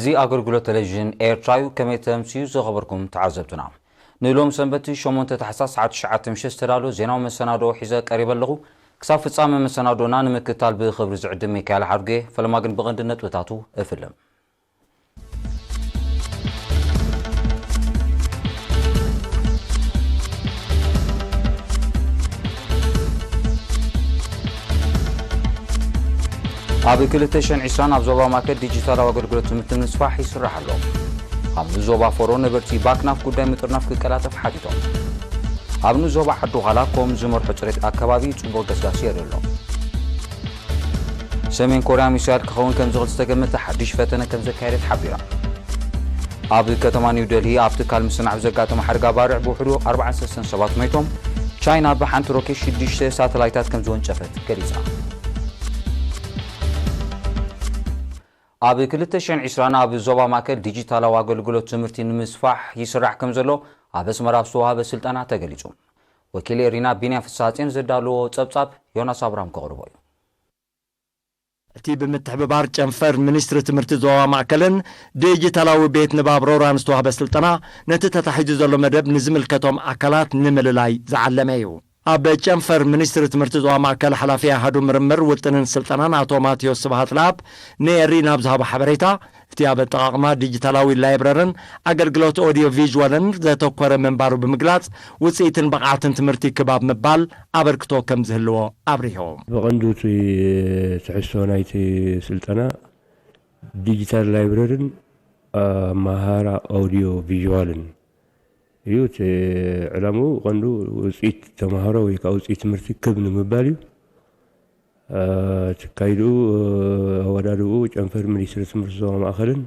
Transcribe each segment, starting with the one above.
እዚ ኣገልግሎት ቴሌቪዥን ኤርትራ እዩ። ከመይ ተምስዩ ዝኸበርኩም ተዓዘብትና። ንሎም ሰንበት ሸሞንተ ታሕሳስ ሰዓት ትሽዓተ ምሽት ዝተዳለወ ዜናዊ መሰናድኦ ሒዘ ቀሪበ ኣለኹ። ክሳብ ፍጻመ መሰናድኦና ንምክትታል ብኽብሪ ዝዕድም ሚካኤል ሓድጌ፣ ፈለማ ግን ብቐንዲ ነጥብታቱ እፍልም። ኣብ ክልተ ሽሕን ዕስራን ኣብ ዞባ ማእከል ዲጂታላዊ ኣገልግሎት ትምህርቲ ንምስፋሕ ይስራሕ ኣሎ። ኣብ ንዞባ ፎሮ ነበርቲ ባክናፍ ጉዳይ ምጥርናፍ ክቀላጠፍ ሓቲቶም። ኣብ ንዞባ ዓዲ ዃላ ኮም ዝመርሖ ጽሬት ኣከባቢ ጽቡቕ ገስጋስ የርኢ ኣሎ። ሰሜን ኮርያ ሚሳይል ክኸውን ከም ዝኽእል ዝተገመተ ሓድሽ ፈተነ ከም ዘካየደት ሓቢራ። ኣብ ከተማ ኒው ደልሂ ኣብ ትካል ምስናዕ ብዘጋጠመ ሓደጋ ባርዕ ብውሕዱ ኣርባዓን ሰለስተን ሰባት ሞይቶም። ቻይና ብሓንቲ ሮኬት ሽዱሽተ ሳተላይታት ከም ዝወንጨፈት ገሊጻ። ኣብ ክልተ ሽሕን ዕስራን ኣብ ዞባ ማእከል ዲጂታላዊ ኣገልግሎት ትምህርቲ ንምስፋሕ ይስራሕ ከም ዘሎ ኣብ ኣስመራ ኣብ ዝተዋህበ ስልጠና ተገሊጹ። ወኪል ኤሪና ቢንያ ፍስሃጽዮን ዘዳለዎ ጸብጻብ ዮናስ ኣብርሃም ከቕርቦ እዩ። እቲ ብምትሕብባር ጨንፈር ሚኒስትሪ ትምህርቲ ዞባ ማእከልን ዲጂታላዊ ቤት ንባብ ሮራን ዝተዋህበ ስልጠና፣ ነቲ ተታሒዙ ዘሎ መደብ ንዝምልከቶም ኣካላት ንምልላይ ዝዓለመ እዩ። ኣብ ጨንፈር ሚኒስትሪ ትምህርቲ ዞባ ማእከል ሓላፊ ኣሃዱ ምርምር ውጥንን ስልጠናን ኣቶ ማቴዎስ ስብሃት ለኣብ ንኤሪና ኣብ ዝሃቦ ሓበሬታ፣ እቲ ኣብ ኣጠቓቕማ ዲጂታላዊ ላይብረርን ኣገልግሎት ኦዲዮ ቪዥዋልን ዘተኮረ ምንባሩ ብምግላጽ፣ ውጽኢትን ብቕዓትን ትምህርቲ ክብ ኣብ ምባል ኣበርክቶ ከም ዝህልዎ ኣብሪሁ። ብቐንዱ እቲ ትሕዝቶ ናይቲ ስልጠና ዲጂታል ላይብረርን ኣመሃህራ ኦዲዮ ቪዥዋልን እዩ። እቲ ዕላምኡ ቀንዱ ውፅኢት ተምሃሮ ወይ ከዓ ውፅኢት ትምህርቲ ክብ ንምባል እዩ። እ፣ ትካይድኡ፣ እ፣ ኣወዳድብኡ ጨንፈር ሚኒስትሪ ትምህርቲ ዞባ ማእኸልን፣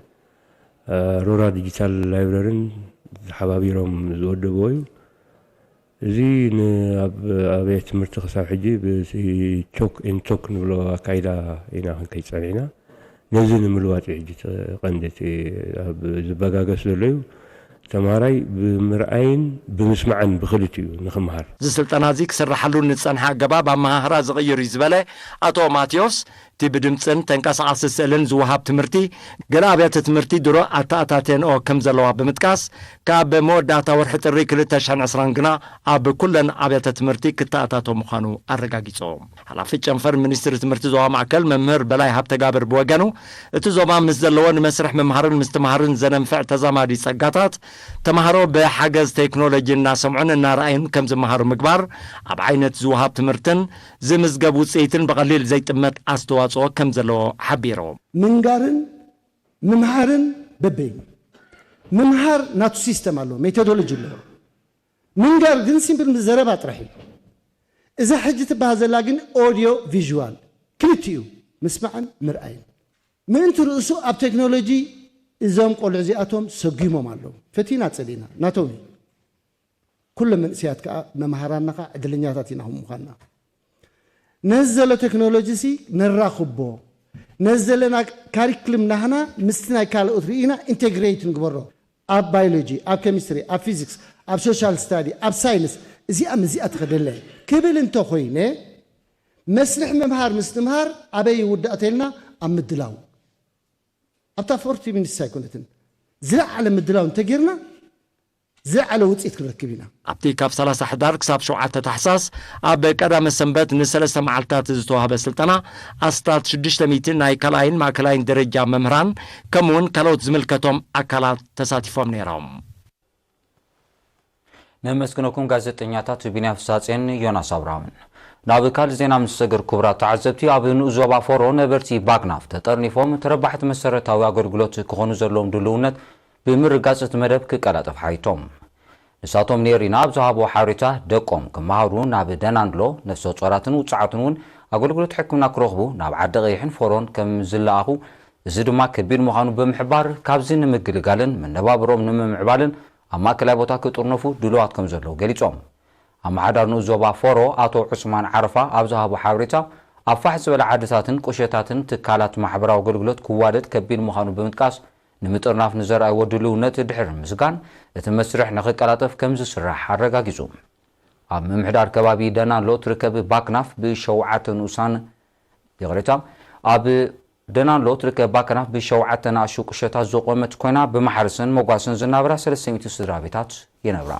እ፣ ሮራ ዲጂታል ላይብረርን ተሓባቢሮም ዝወደብዎ እዩ። እዚ ንኣብ ኣብያተ ትምህርቲ ክሳብ ሕጂ ብዚ ቾክ ኤን ቶክ ንብሎ ኣካይዳ ኢና ክንከይድ ጸኒሕና። ነዚ ንምልዋጥ እዩ ሕጂ እቲ ቀንዲ እቲ ኣብ ዝበጋገስ ዘሎ እዩ። ተምሃራይ ብምርኣይን ብምስማዕን ብኽልቲኡ ንኽምሃር። እዚ ስልጠና እዚ ክስርሓሉ ንጸንሐ ኣገባብ ኣመሃህራ ዝቕይር እዩ ዝበለ ኣቶ ማቴዎስ፣ እቲ ብድምጽን ተንቀሳቓሲ ስእልን ዝወሃብ ትምህርቲ፣ ገለ ኣብያተ ትምህርቲ ድሮ ኣተኣታትየንኦ ከም ዘለዋ ብምጥቃስ፣ ካብ መወዳእታ ወርሒ ጥሪ ክልተ ሽሕን ዕስራን ግና ኣብ ኩለን ኣብያተ ትምህርቲ ክተኣታቶ ምዃኑ ኣረጋጊጹ። ሓላፊ ጨንፈር ሚኒስትሪ ትምህርቲ ዞባ ማእከል መምህር በላይ ሃብተጋብር ብወገኑ፣ እቲ ዞባ ምስ ዘለዎ ንመስርሕ ምምሃርን ምስትምሃርን ዘነንፍዕ ተዛማዲ ጸጋታት፣ ተምሃሮ ብሓገዝ ቴክኖሎጂ እናሰምዑን እናረኣዩን ከም ዝመሃሩ ምግባር፣ ኣብ ዓይነት ዝወሃብ ትምህርትን ዝምዝገብ ውጽኢትን ብቐሊል ዘይጥመት ኣስተዋጽኦ ከም ዘለዎ ሓቢሩ። ምንጋርን ምምሃርን በበይኑ። ምምሃር ናቱ ሲስተም ኣለዎ፣ ሜቶዶሎጂ ኣለዎ። ምንጋር ግን ሲምፕል ምስ ዘረባ ጥራሕ እዩ። እዛ ሕጂ ትበሃል ዘላ ግን ኦዲዮ ቪዥዋል ክልቲኡ ምስማዕን ምርኣይን። ምእንቲ ርእሱ ኣብ ቴክኖሎጂ እዞም ቆልዑ እዚኣቶም ሰጒሞም ኣለዉ። ፈቲና ጸሊእና፣ ናቶም እዩ። ኩሎም መንእሰያት ከኣ መምሃራንና ከኣ ዕድለኛታት ኢና ከም ምዃንና። ነዚ ዘሎ ቴክኖሎጂ ሲ ነራኽቦ፣ ነዚ ዘለና ካሪክልም ናህና ምስቲ ናይ ካልኦት ርኢና ኢንቴግሬት ንግበሮ። ኣብ ባዮሎጂ፣ ኣብ ኬሚስትሪ፣ ኣብ ፊዚክስ፣ ኣብ ሶሻል ስታዲ፣ ኣብ ሳይንስ፣ እዚኣ ምስ እዚኣ ትኸደለ ክብል እንተኾይነ፣ መስርሕ ምምሃር ምስትምሃር ኣበይ ይውዳእ ተልና ኣብ ምድላው። ኣብታ ፎርቲ ሚኒትስ ኣይኮነትን። ዝለዓለ ምድላው እንተጌርና፣ ዝለዓለ ውጽኢት ክንረክብ ኢና። ኣብቲ ካብ ሰላሳ ሕዳር ክሳብ ሸውዓተ ታሕሳስ ኣብ ቀዳመ ሰንበት ንሰለስተ መዓልታት ዝተዋህበ ስልጠና፣ ኣስታት ሽዱሽተ ሚእቲ ናይ ካልኣይን ማእከላይን ደረጃ መምህራን፣ ከምኡውን ካልኦት ዝምልከቶም ኣካላት ተሳቲፎም ነይሮም። ነመስግነኩም ጋዜጠኛታት ቢንያም ፍሳጼን ዮናስ ኣብርሃምን። ናብ ካልእ ዜና ምስ ሰገር፣ ክቡራት ተዓዘብቲ፣ ኣብ ንኡስ ዞባ ፎሮ ነበርቲ ባግናፍ ተጠርኒፎም ተረባሕቲ መሰረታዊ ኣገልግሎት ክኾኑ ዘለዎም ድልውነት ብምርጋጽ እቲ መደብ ክቀላጠፍ ሓቲቶም። ንሳቶም ኔሪና ኣብ ዝሃብዎ ሓበሬታ፣ ደቆም ክመሃሩ ናብ ደናንሎ፣ ነፍሰ ጾራትን ውጹዓትን እውን ኣገልግሎት ሕክምና ክረኽቡ ናብ ዓዲ ቀይሕን ፎሮን ከም ዝለኣኹ፣ እዚ ድማ ከቢድ ምዃኑ ብምሕባር፣ ካብዚ ንምግልጋልን መነባብሮኦም ንምምዕባልን ኣብ ማእከላይ ቦታ ክጥርነፉ ድሉዋት ከም ዘለዉ ገሊጾም። ኣመሓዳሪ ንኡስ ዞባ ፎሮ ኣቶ ዑስማን ዓረፋ ኣብ ዝሃቦ ሓበሬታ፣ ኣብ ፋሕ ዝበለ ዓድታትን ቁሸታትን ትካላት ማሕበራዊ ኣገልግሎት ክዋደድ ከቢድ ምዃኑ ብምጥቃስ፣ ንምጥርናፍ ንዘርኣይዎ ድልውነት ድሕሪ ምስጋን፣ እቲ መስርሕ ንኽቀላጠፍ ከም ዝስራሕ ኣረጋጊጹ። ኣብ ምምሕዳር ከባቢ ደናንሎ ትርከብ ባክናፍ ብሸውዓተ ንኡሳን፣ ይቕሬታ፣ ኣብ ደናሎ ትርከብ ባከና ብሸውዓተ ንኣሽቱ ቁሸታት ዝቖመት ኮይና፣ ብማሕረስን መጓሰን ዝናብራ ሰለስተ ሚእቲ ስድራ ቤታት ይነብራ።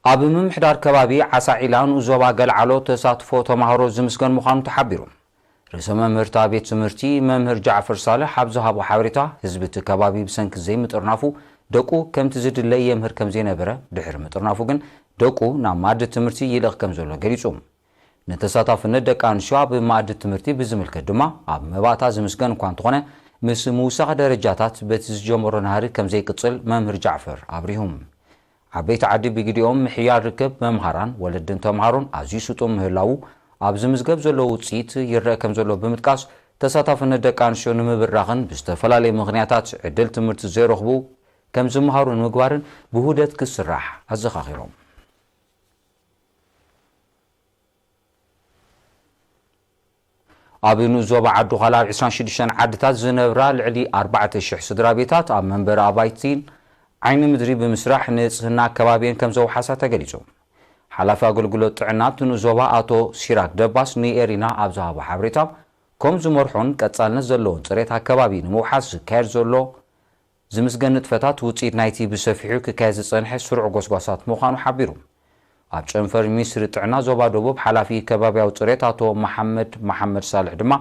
ኣብ ምምሕዳር ከባቢ ዓሳ ዒላ ንኡስ ዞባ ገልዓሎ ተሳትፎ ተማሃሮ ዝምስገን ምዃኑ ተሓቢሩ። ርእሰ መምህርታ ቤት ትምህርቲ መምህር ጃዕፈር ሳልሕ ኣብ ዝሃቦ ሓበሬታ፣ ህዝቢ እቲ ከባቢ ብሰንኪ ዘይምጥርናፉ ደቁ ከምቲ ዝድለ የምህር ከም ዘይነበረ፣ ድሕሪ ምጥርናፉ ግን ደቁ ናብ መኣዲ ትምህርቲ ይልእኽ ከም ዘሎ ገሊጹ። ንተሳታፍነት ደቂ ኣንስትዮ ኣብ መኣዲ ትምህርቲ ብዝምልከት ድማ፣ ኣብ መባእታ ዝምስገን እኳ እንተኾነ፣ ምስ ምውሳኽ ደረጃታት በቲ ዝጀመሮ ናህሪ ከም ዘይቅጽል መምህር ጃዕፈር ኣብሪሁ። ዓበይቲ ዓዲ ብግዲኦም ምሕያል ርክብ መምሃራን ወለድን ተምሃሮን ኣዝዩ ስጡም ምህላዉ፣ ኣብ ዝምዝገብ ዘሎ ውጽኢት ይረአ ከም ዘሎ ብምጥቃስ፣ ተሳታፍነት ደቂ ኣንስትዮ ንምብራኽን ብዝተፈላለየ ምኽንያታት ዕድል ትምህርቲ ዘይረኽቡ ከም ዝመሃሩ ንምግባርን ብውህደት ክስራሕ ኣዘኻኺሮም። ኣብ ንኡስ ዞባ ዓዲ ዃላ ኣብ ዕስራን ሽዱሽተን ዓድታት ዝነብራ ልዕሊ ኣርባዕተ ሽሕ ስድራ ቤታት ኣብ መንበሪ ኣባይቲን ዓይኒ ምድሪ ብምስራሕ ንጽህና ከባቢየን ከም ዘውሓሳ ተገሊጹ። ሓላፊ ኣገልግሎት ጥዕና ኣብቲ ንኡስ ዞባ ኣቶ ሲራክ ደባስ ንኤሪና ኣብ ዝሃቦ ሓበሬታ፣ ከም ዝመርሖን ቀጻልነት ዘለዎን ጽሬት ኣከባቢ ንምውሓስ ዝካየድ ዘሎ ዝምስገን ንጥፈታት ውጽኢት ናይቲ ብሰፊሑ ክካየድ ዝጸንሐ ስሩዕ ጎስጓሳት ምዃኑ ሓቢሩ። ኣብ ጨንፈር ሚኒስትሪ ጥዕና ዞባ ደቡብ ሓላፊ ከባቢያዊ ጽሬት ኣቶ መሓመድ መሓመድ ሳልሕ ድማ፣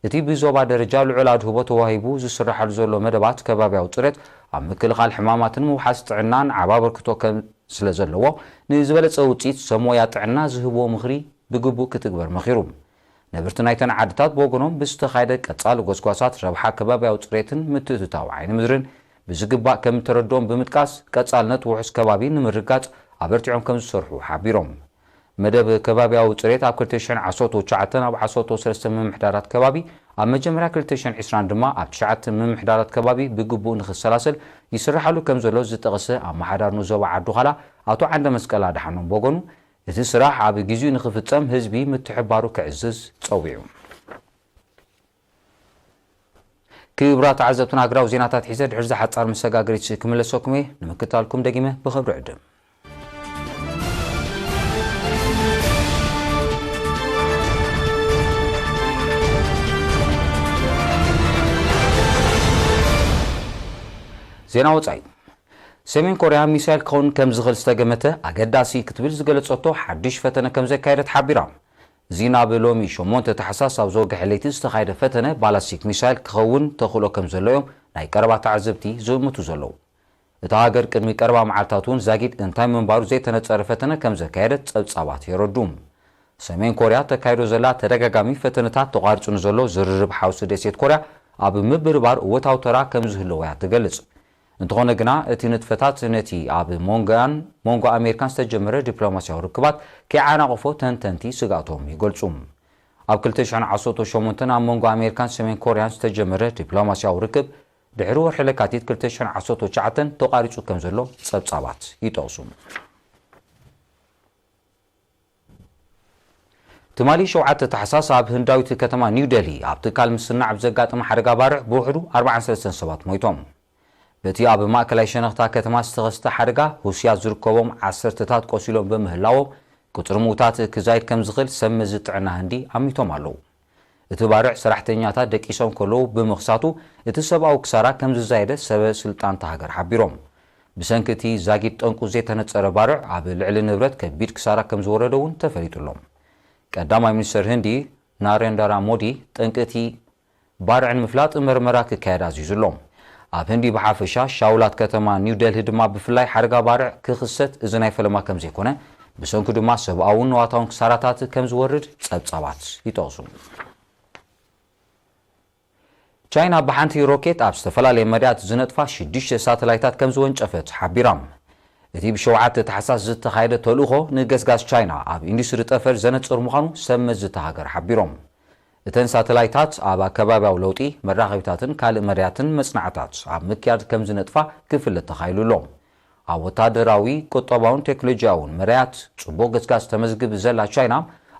እቲ ብዞባ ደረጃ ልዑል ኣድህቦ ተዋሂቡ ዝስራሓሉ ዘሎ መደባት ከባቢያዊ ጽሬት ኣብ ምክልኻል ሕማማትን ምውሓስ ጥዕናን ዓቢ ኣበርክቶ ከም ስለ ዘለዎ፣ ንዝበለጸ ውጽኢት ሰብ ሞያ ጥዕና ዝህብዎ ምኽሪ ብግቡእ ክትግበር መኺሩ። ነበርቲ ናይተን ዓድታት ብወገኖም ብዝተኻየደ ቀጻሊ ጎስጓሳት ረብሓ ከባቢያዊ ጽሬትን ምትእትታው ዓይኒ ምድርን ብዝግባእ ከም እተረድኦም ብምጥቃስ፣ ቀጻልነት ውሑስ ከባቢ ንምርግጋጽ ኣበርቲዖም ከም ዝሰርሑ ሓቢሮም። መደብ ከባቢያዊ ጽሬት ኣብ ክልተ ሽሕን ዓሰርተ ትሽዓተን ኣብ ዓሰርተ ሰለስተ ምምሕዳራት ከባቢ፣ ኣብ መጀመርያ ክልተ ሽሕን ዕስራን ድማ ኣብ ትሽዓተ ምምሕዳራት ከባቢ ብግቡእ ንኽሰላሰል ይስራሓሉ ከም ዘሎ ዝጠቐሰ ኣመሓዳሪ ንኡስ ዞባ ዓዲ ዃላ ኣቶ ዓንደ መስቀል ኣድሓኖም ብወገኑ፣ እቲ ስራሕ ኣብ ግዜኡ ንኽፍጸም ህዝቢ ምትሕብባሩ ክዕዝዝ ጸዊዑ። ክቡራት ተዓዘብትና፣ ሃገራዊ ዜናታት ሒዘ ድሕሪ እዛ ሓጻር መሰጋገሪት ክምለሰኩም እየ። ንምክትታልኩም ደጊመ ብኽብሪ ዕድም። ዜና ወጻኢ። ሰሜን ኮርያ ሚሳይል ክኸውን ከም ዝኽእል ዝተገመተ ኣገዳሲ ክትብል ዝገለጸቶ ሓድሽ ፈተነ ከም ዘካየደት ሓቢራ። እዚ ናብ ሎሚ ሸሞንተ ታሕሳስ ኣብ ዝወግሐ ለይቲ ዝተኻየደ ፈተነ ባላስቲክ ሚሳይል ክኸውን ተኽእሎ ከም ዘሎ እዮም ናይ ቀረባ ተዓዘብቲ ዝእምቱ ዘለዉ። እታ ሃገር ቅድሚ ቀረባ መዓልታት እውን ዛጊድ እንታይ ምንባሩ ዘይተነጸረ ፈተነ ከም ዘካየደት ጸብጻባት የረዱ። ሰሜን ኮርያ ተካይዶ ዘላ ተደጋጋሚ ፈተነታት ተቋሪጹ ንዘሎ ዝርርብ ሓውሲ ደሴት ኮርያ ኣብ ምብርባር እወታዊ ተራ ከም ዝህልዎ እያ ትገልጽ። እንተኾነ ግና፣ እቲ ንጥፈታት ነቲ ኣብ መንጎኣን መንጎ ኣሜሪካን ዝተጀመረ ዲፕሎማስያዊ ርክባት ከይዓናቕፎ ተንተንቲ ስግኣቶም ይገልጹ። ኣብ ክልተ ሽሕን ዓሰርተ ሸሞንተን ኣብ መንጎ ኣሜሪካን ሰሜን ኮርያን ዝተጀመረ ዲፕሎማስያዊ ርክብ ድሕሪ ወርሒ ለካቲት ክልተ ሽሕን ዓሰርተ ትሽዓተን ተቋሪጹ ከም ዘሎ ጸብጻባት ይጠቕሱ። ትማሊ ሸውዓተ ታሕሳስ ኣብ ህንዳዊት ከተማ ኒው ደልሂ ኣብ ትካል ምስናዕ ብዘጋጠመ ሓደጋ ባርዕ ብውሕዱ ኣርባዓን ሰለስተን ሰባት ሞይቶም። በቲ ኣብ ማእከላይ ሸነኽታ ከተማ ዝተኸስተ ሓደጋ፣ ሁስያት ዝርከቦም ዓሰርተታት ቆሲሎም ብምህላዎም፣ ቁጽሪ ምዉታት ክዛይድ ከም ዝኽእል ሰብ መዚ ጥዕና ህንዲ ኣሚቶም ኣለዉ። እቲ ባርዕ ሰራሕተኛታት ደቂሶም ከለዉ ብምኽሳቱ፣ እቲ ሰብኣዊ ክሳራ ከም ዝዛየደ ሰበ ስልጣን እታ ሃገር ሓቢሮም። ብሰንኪ እቲ ዛጊድ ጠንቁ ዘይተነጸረ ባርዕ፣ ኣብ ልዕሊ ንብረት ከቢድ ክሳራ ከም ዝወረደ እውን ተፈሊጡ ኣሎ። ቀዳማይ ሚኒስተር ህንዲ ናሬንዳራ ሞዲ፣ ጠንቂ እቲ ባርዕ ንምፍላጥ መርመራ ክካየድ ኣዚዙ ኣሎ። ኣብ ህንዲ ብሓፈሻ፣ ሻውላት ከተማ ኒው ደልሂ ድማ ብፍላይ፣ ሓደጋ ባርዕ ክኽሰት እዚ ናይ ፈለማ ከም ዘይኮነ፣ ብሰንኩ ድማ ሰብኣውን ንዋታውን ክሳራታት ከም ዝወርድ ጸብጻባት ይጠቕሱ። ቻይና ብሓንቲ ሮኬት ኣብ ዝተፈላለየ መዳያት ዝነጥፋ ሽዱሽተ ሳተላይታት ከም ዝወንጨፈት ሓቢራ። እቲ ብሸውዓተ ታሕሳስ ዝተኻየደ ተልእኾ፣ ንገስጋስ ቻይና ኣብ ኢንዱስትሪ ጠፈር ዘነጽር ምዃኑ ሰብ መዚ እታ ሃገር ሓቢሮም። እተን ሳተላይታት ኣብ ኣከባብያዊ ለውጢ፣ መራኸቢታትን ካልእ መዳያትን መጽናዕታት ኣብ ምክያድ ከም ዝነጥፋ ክፍለጥ ተኻኢሉ ኣሎ። ኣብ ወታደራዊ፣ ቁጠባውን ቴክኖሎጂያውን መዳያት ጽቡቕ ገስጋስ ተመዝግብ ዘላ ቻይና፣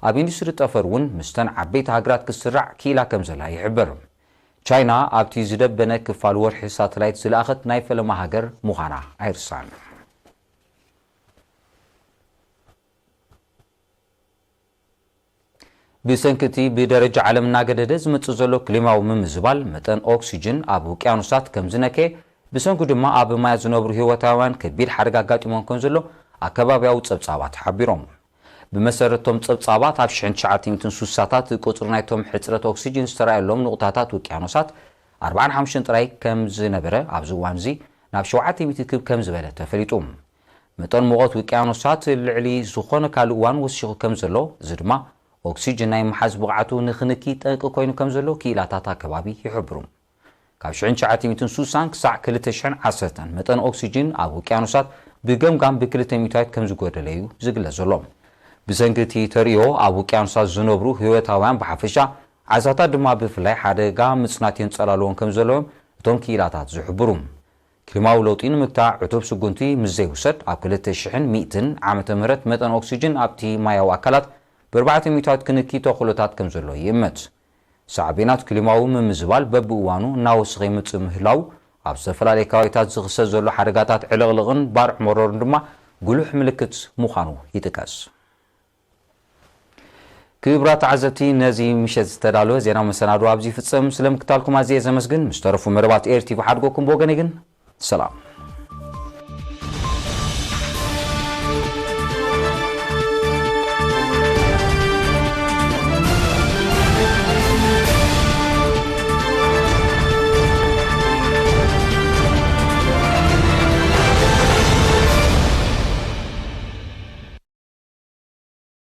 ኣብ ኢንዱስትሪ ጠፈር እውን ምስተን ዓበይቲ ሃገራት ክትስራዕ ክኢላ ከም ዘላ ይሕበር። ቻይና ኣብቲ ዝደበነ ክፋል ወርሒ ሳተላይት ዝለኣኸት ናይ ፈለማ ሃገር ምዃና ኣይርሳዕን። ብሰንኪ እቲ ብደረጃ ዓለም እናገደደ ዝመጽእ ዘሎ ክሊማዊ ምምዝባል፣ መጠን ኦክሲጅን ኣብ ውቅያኖሳት ከም ዝነከየ፣ ብሰንኩ ድማ ኣብ ማያት ዝነብሩ ህይወታውያን ከቢድ ሓደጋ ኣጋጢሞም ከም ዘሎ ኣከባብያዊ ጸብጻባት ሓቢሮም። ብመሰረቶም ጸብጻባት፣ ኣብ ሽሕን ትሽዓተ ሚእትን ሱሳታት ቁጽሪ ናይቶም ሕጽረት ኦክሲጅን ዝተራእየሎም ንቑጣታት ውቅያኖሳት ኣርባዓን ሓሙሽተን ጥራይ ከም ዝነበረ፣ ኣብዚ እዋን እዚ ናብ ሸውዓተ ሚእቲ ክብ ከም ዝበለ ተፈሊጡ። መጠን ሙቐት ውቅያኖሳት ልዕሊ ዝኾነ ካልእ እዋን ወሲኹ ከም ዘሎ፣ እዚ ድማ ኦክሲጅን ናይ ምሓዝ ብቕዓቱ ንኽንኪ ጠንቂ ኮይኑ ከም ዘሎ ክኢላታት ኣከባቢ ይሕብሩ። ካብ ሽሕን ትሽዓተ ሚእትን ሱሳን ክሳዕ ክልተ ሽሕን ዓሰርተን መጠን ኦክሲጅን ኣብ ውቅያኖሳት ብገምጋም ብክልተ ሚእታዊት ከም ዝጎደለ እዩ ዝግለጽ ዘሎ። ብሰንኪ እቲ ተርእዮ ኣብ ውቅያኖሳት ዝነብሩ ህይወታውያን ብሓፈሻ፣ ዓሳታት ድማ ብፍላይ ሓደጋ ምጽናት የንጸላልዎም ከም ዘለዎም እቶም ክኢላታት ዝሕብሩ። ክሊማዊ ለውጢ ንምግታእ ዕቱብ ስጉምቲ ምስ ዘይውሰድ፣ ኣብ ክልተ ሽሕን ሚእትን ዓመተ ምህረት መጠን ኦክሲጅን ኣብቲ ማያዊ ኣካላት ብኣርባዕተ ሚእታዊት ክንኪ ተኽእሎታት ከም ዘሎ ይእመት። ሳዕቤናት ክሊማዊ ምምዝባል በብእዋኑ እናወሰኸ ይመጽእ ምህላው፣ ኣብ ዝተፈላለዩ ከባቢታት ዝኽሰት ዘሎ ሓደጋታት ዕልቕልቕን ባርዕ መሮርን ድማ ጉሉሕ ምልክት ምዃኑ ይጥቀስ። ክቡራት ተዓዘብቲ፣ ነዚ ምሸት ዝተዳለወ ዜናዊ መሰናድኦ ኣብዚ ይፍጸም። ስለምክታልኩም ኣዝየ ዘመስግን። ምስ ተረፉ መደባት ኤር ቲቪ ሓድጎኩም ብወገነይ ግን ሰላም።